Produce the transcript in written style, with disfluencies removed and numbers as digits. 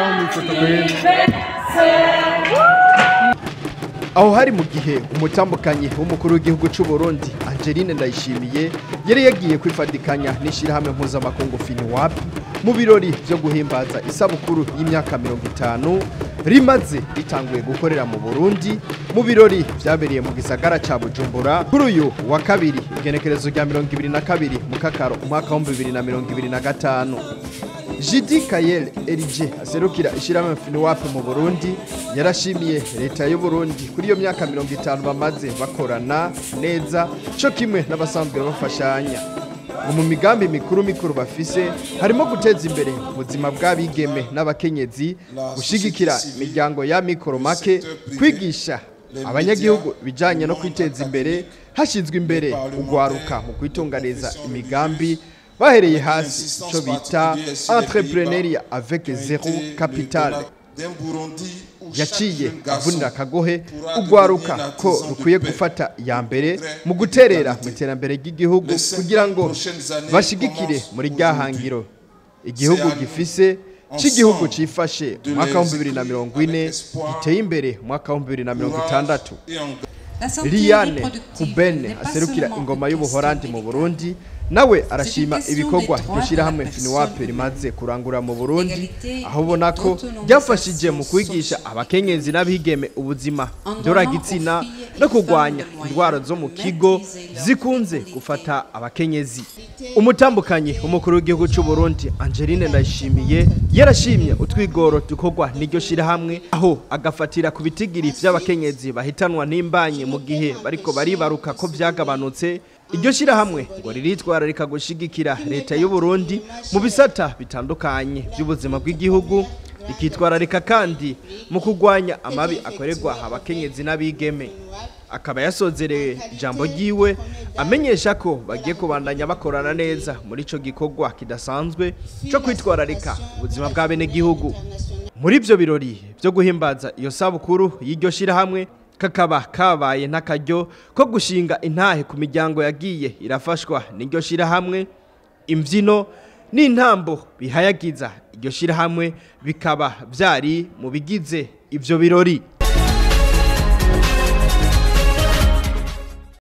Ngaho ifoto kweli. Aho hari mu gihe umutambukanyi w'umukuru w'igihugu cy'u Burundi, Angeline Ndayishimiye, yari yagiye kwifadikanya n'ishirahamwe mpuzamakungu FINUAP mu birori byo guhimbaza isabukuru y'imyaka 50 rimaze ritanguye gukorera mu Burundi, mu birori vyabereye mu gisagara ca Bujumbura kuri uyu wa kabiri, igenekerezo rya 22 Mukakaro umwaka wa 2025. Judicael Erije, aserukira ishirahamwe FINUAP mu Burundi, yarashimiye leta y'u Burundi kuri iyo myaka 50 bamaze bakorana neza, co kimwe n'abasanzwe bafashanya. Ngo mu migambi mikuru mikuru bafise harimo guteza imbere ubuzima bw'abigeme n'abakenyezi, gushigikira imiryango ya mikoro make, kwigisha abanyagihugu bijanye no kwiteza imbere, hashyizwe imbere ugwaruka mu kwitunganiza imigambi bahereye hasi, ico bita entrepreneuriat avec zéro capital. Yaciye avunira akagohe ugwaruka ko rukwiye gufata iya mbere mu guterera mu iterambere ry'igihugu, kugira ngo bashigikire muri rya hangiro igihugu gifise c'igihugu cifashe mu mwaka wa 2040, giteye imbere mu mwaka wa 2060. Liane Kubene, aserukira ingoma y'Ubuholandi mu Burundi, nawe arashima ibikorwa iryo shyirahamwe FINUAP rimaze kurangura mu Burundi, aho ubona ko ryafashije mu kwigisha abakenyezi n'abigeme ubuzima ndoragitsina no kurwanya indwara zo mu kigo zikunze gufata abakenyezi. Umutambukanyi umukuru w'igihugu cy'u Burundi, Angeline Ndayishimiye, yarashimye utwigoro dukorwa n'iryo shyirahamwe, aho agafatira ku bitigiri vy'abakenyezi bahitanwa n'imbanyi mu gihe bariko baribaruka ko vyagabanutse. Iryo shyirahamwe ngo riritwararika gushigikira leta y'u Burundi mu bisata bitandukanye by'ubuzima bw'igihugu, rikitwararika kandi mu kurwanya amabi akorerwa abakenyezi n'abigeme. Akaba yasozereye ijambo ryiwe amenyesha ko bagiye kubandanya bakorana neza muri ico gikorwa kidasanzwe cyo kwitwararika ubuzima bw'abenegihugu. Muri ivyo birori byo guhimbaza iyo sabukuru y'iryo shyirahamwe, kakaba kabaye n'akaryo ko gushinga intahe ku miryango yagiye irafashwa n'iryo shyirahamwe. Imbyino n'intambo bihayagiza iryo shyirahamwe bikaba byari mu bigize ivyo birori.